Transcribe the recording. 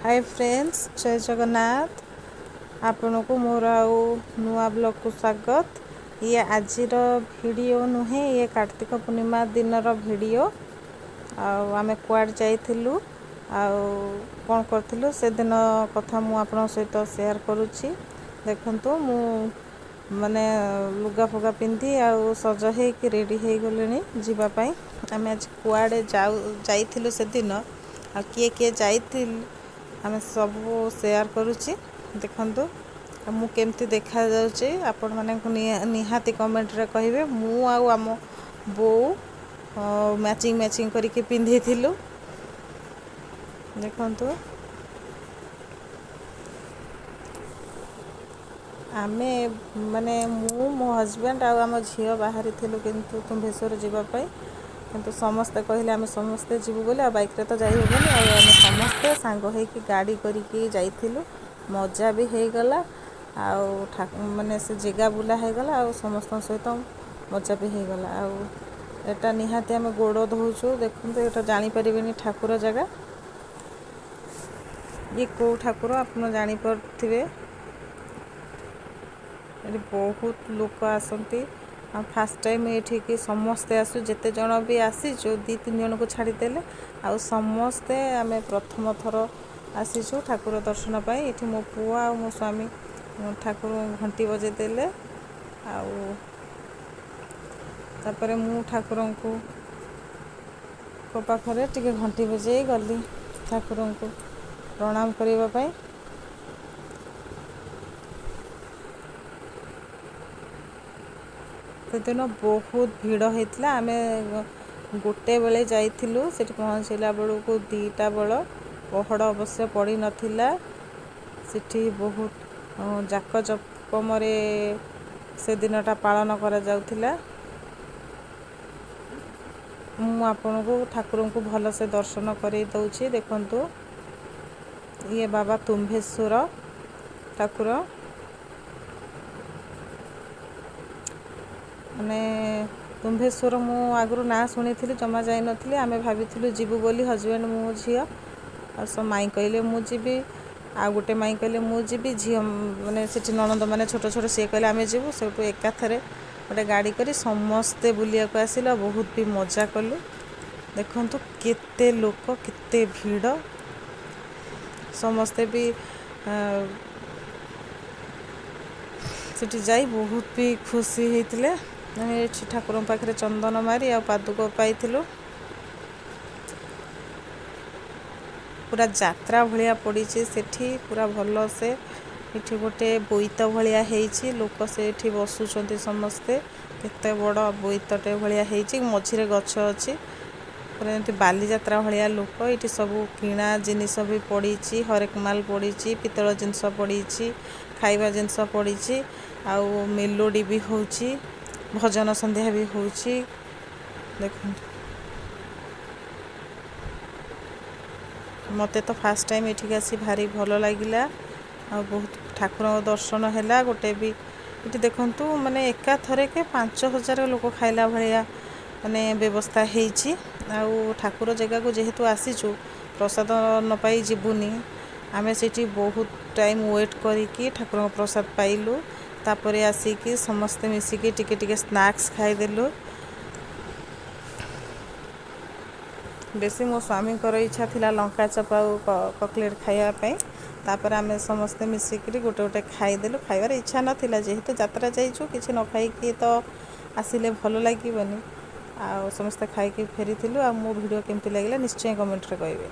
ହାଏ friends, ଜୟ ଜଗନ୍ନାଥ। ଆପଣଙ୍କୁ ମୋର ଆଉ ନୂଆ ବ୍ଲଗ୍କୁ ସ୍ୱାଗତ। ଇଏ ଆଜିର ଭିଡ଼ିଓ ନୁହେଁ, ଇଏ କାର୍ତ୍ତିକ ପୂର୍ଣ୍ଣିମା ଦିନର ଭିଡ଼ିଓ। ଆଉ ଆମେ କୁଆଡ଼େ ଯାଇଥିଲୁ ଆଉ କ'ଣ କରିଥିଲୁ, ସେଦିନ କଥା ମୁଁ ଆପଣଙ୍କ ସହିତ ସେୟାର କରୁଛି। ଦେଖନ୍ତୁ, ମୁଁ ମାନେ ଲୁଗା ଫୁଗା ପିନ୍ଧି ଆଉ ସଜ ହେଇକି ରେଡ଼ି ହେଇଗଲିଣି ଯିବା ପାଇଁ। ଆମେ ଆଜି କୁଆଡ଼େ ଯାଇଥିଲୁ ସେଦିନ ଆଉ କିଏ କିଏ ଯାଇଥିଲୁ, ଆମେ ସବୁ ସେୟାର କରୁଛି। ଦେଖନ୍ତୁ, ଆଉ ମୁଁ କେମିତି ଦେଖାଯାଉଛି ଆପଣମାନଙ୍କୁ ନିହାତି କମେଣ୍ଟରେ କହିବେ। ମୁଁ ଆଉ ଆମ ବୋଉ ମ୍ୟାଚିଂ ମ୍ୟାଚିଂ କରିକି ପିନ୍ଧିଥିଲୁ। ଦେଖନ୍ତୁ, ଆମେ ମାନେ ମୁଁ, ମୋ ହଜବେଣ୍ଡ ଆଉ ଆମ ଝିଅ ବାହାରିଥିଲୁ କିନ୍ତୁ ତୁମ୍ଭେଶ୍ୱର ଯିବା ପାଇଁ। କିନ୍ତୁ ସମସ୍ତେ କହିଲେ ଆମେ ସମସ୍ତେ ଯିବୁ ବୋଲି, ଆଉ ବାଇକ୍ରେ ତ ଯାଇ ହେବନି। ଆଉ ଆମେ ସମସ୍ତେ ସାଙ୍ଗ ହେଇକି ଗାଡ଼ି କରିକି ଯାଇଥିଲୁ। ମଜା ବି ହେଇଗଲା ଆଉ ମାନେ ସେ ଜାଗା ବୁଲା ହେଇଗଲା ଆଉ ସମସ୍ତଙ୍କ ସହିତ ମଜା ବି ହେଇଗଲା। ଆଉ ଏଇଟା ନିହାତି ଆମେ ଗୋଡ଼ ଧୋଉଛୁ। ଦେଖନ୍ତୁ, ଏଇଟା ଜାଣିପାରିବେନି ଠାକୁର ଜାଗା, ଇଏ କେଉଁ ଠାକୁର ଆପଣ ଜାଣିପାରୁଥିବେ। ଏଠି ବହୁତ ଲୋକ ଆସନ୍ତି ଆଉ ଫାର୍ଷ୍ଟ ଟାଇମ୍ ଏଠିକି ସମସ୍ତେ ଆସୁ। ଯେତେ ଜଣ ବି ଆସିଛୁ, 2 3 ଜଣକୁ ଛାଡ଼ିଦେଲେ ଆଉ ସମସ୍ତେ ଆମେ ପ୍ରଥମ ଥର ଆସିଛୁ ଠାକୁର ଦର୍ଶନ ପାଇଁ। ଏଠି ମୋ ପୁଅ ଆଉ ମୋ ସ୍ୱାମୀ ଠାକୁର ଘଣ୍ଟି ବଜେଇ ଦେଲେ ଆଉ ତାପରେ ମୁଁ ଠାକୁରଙ୍କୁ ପାଖରେ ଟିକେ ଘଣ୍ଟି ବଜେଇ ଗଲି ଠାକୁରଙ୍କୁ ପ୍ରଣାମ କରିବା ପାଇଁ। ସେଦିନ ବହୁତ ଭିଡ଼ ହେଇଥିଲା। ଆମେ ଗୋଟେ ବେଳେ ଯାଇଥିଲୁ, ସେଠି ପହଞ୍ଚିଲା ବେଳକୁ 2ଟା ବେଳ। ପହଡ଼ ଅବଶ୍ୟ ପଡ଼ିନଥିଲା। ସେଠି ବହୁତ ଜାକଜକମରେ ସେ ଦିନଟା ପାଳନ କରାଯାଉଥିଲା। ମୁଁ ଆପଣଙ୍କୁ ଠାକୁରଙ୍କୁ ଭଲସେ ଦର୍ଶନ କରେଇ ଦେଉଛି। ଦେଖନ୍ତୁ, ଇଏ ବାବା ତୁମ୍ଭେଶ୍ୱର ଠାକୁର। ମାନେ ତୁମ୍ଭେଶ୍ୱର ମୁଁ ଆଗରୁ ନାଁ ଶୁଣିଥିଲି, ଜମା ଯାଇନଥିଲି। ଆମେ ଭାବିଥିଲୁ ଯିବୁ ବୋଲି, ହଜବେଣ୍ଡ, ମୁଁ, ଝିଅ। ଆଉ ସବୁ ମାଇଁ କହିଲେ ମୁଁ ଯିବି, ଆଉ ଗୋଟେ ମାଇଁ କହିଲେ ମୁଁ ଯିବି। ଝିଅ ମାନେ ସେଠି ନଣନ୍ଦ ମାନେ ଛୋଟ ଛୋଟ, ସିଏ କହିଲେ ଆମେ ଯିବୁ। ସେଇଠୁ ଏକାଥରେ ଗୋଟେ ଗାଡ଼ି କରି ସମସ୍ତେ ବୁଲିବାକୁ ଆସିଲୁ ଆଉ ବହୁତ ବି ମଜା କଲୁ। ଦେଖନ୍ତୁ କେତେ ଲୋକ, କେତେ ଭିଡ଼। ସମସ୍ତେ ବି ସେଠି ଯାଇ ବହୁତ ବି ଖୁସି ହେଇଥିଲେ। ଆମେ ଏଠି ଠାକୁରଙ୍କ ପାଖରେ ଚନ୍ଦନ ମାରି ଆଉ ପାଦୁକ ପାଇଥିଲୁ। ପୁରା ଯାତ୍ରା ଭଳିଆ ପଡ଼ିଛି ସେଠି, ପୁରା ଭଲସେ। ଏଠି ଗୋଟେ ବୋଇତ ଭଳିଆ ହେଇଛି, ଲୋକ ସେଇଠି ବସୁଛନ୍ତି ସମସ୍ତେ। କେତେ ବଡ଼ ବୋଇତଟେ ଭଳିଆ ହେଇଛି, ମଝିରେ ଗଛ ଅଛି, ପୁରା ଯେମିତି ବାଲିଯାତ୍ରା ଭଳିଆ ଲୋକ। ଏଇଠି ସବୁ କିଣା ଜିନିଷ ବି ପଡ଼ିଛି, ହରେକ ମାଲ ପଡ଼ିଛି, ପିତ୍ତଳ ଜିନିଷ ପଡ଼ିଛି, ଖାଇବା ଜିନିଷ ପଡ଼ିଛି, ଆଉ ମେଲୋଡ଼ି ବି ହେଉଛି, ଭଜନ ସନ୍ଧ୍ୟା ବି ହେଉଛି। ଦେଖନ୍ତୁ, ମୋତେ ତ ଫାର୍ଷ୍ଟ ଟାଇମ୍ ଏଠିକି ଆସି ଭାରି ଭଲ ଲାଗିଲା ଆଉ ବହୁତ ଠାକୁରଙ୍କ ଦର୍ଶନ ହେଲା ଗୋଟେ ବି। ଏଠି ଦେଖନ୍ତୁ, ମାନେ ଏକାଥରକେ 5000 ଲୋକ ଖାଇଲା ଭଳିଆ ମାନେ ବ୍ୟବସ୍ଥା ହେଇଛି। ଆଉ ଠାକୁର ଜାଗାକୁ ଯେହେତୁ ଆସିଛୁ, ପ୍ରସାଦ ନ ପାଇ ଯିବୁନି। ଆମେ ସେଇଠି ବହୁତ ଟାଇମ୍ ୱେଟ୍ କରିକି ଠାକୁରଙ୍କ ପ୍ରସାଦ ପାଇଲୁ। ତାପରେ ଆସିକି ସମସ୍ତେ ମିଶିକି ଟିକେ ଟିକେ ସ୍ନାକ୍ସ ଖାଇଦେଲୁ। ବେଶୀ ମୋ ସ୍ୱାମୀଙ୍କର ଇଚ୍ଛା ଥିଲା ଲଙ୍କା ଚପ୍ ଆଉ କକଲେଟ୍ ଖାଇବା ପାଇଁ। ତାପରେ ଆମେ ସମସ୍ତେ ମିଶିକିରି ଗୋଟେ ଗୋଟେ ଖାଇଦେଲୁ। ଖାଇବାର ଇଚ୍ଛା ନଥିଲା, ଯେହେତୁ ଯାତ୍ରା ଯାଇଛୁ, କିଛି ନ ଖାଇକି ତ ଆସିଲେ ଭଲ ଲାଗିବନି। ଆଉ ସମସ୍ତେ ଖାଇକି ଫେରିଥିଲୁ। ଆଉ ମୋ ଭିଡ଼ିଓ କେମିତି ଲାଗିଲା ନିଶ୍ଚୟ କମେଣ୍ଟରେ କହିବେ।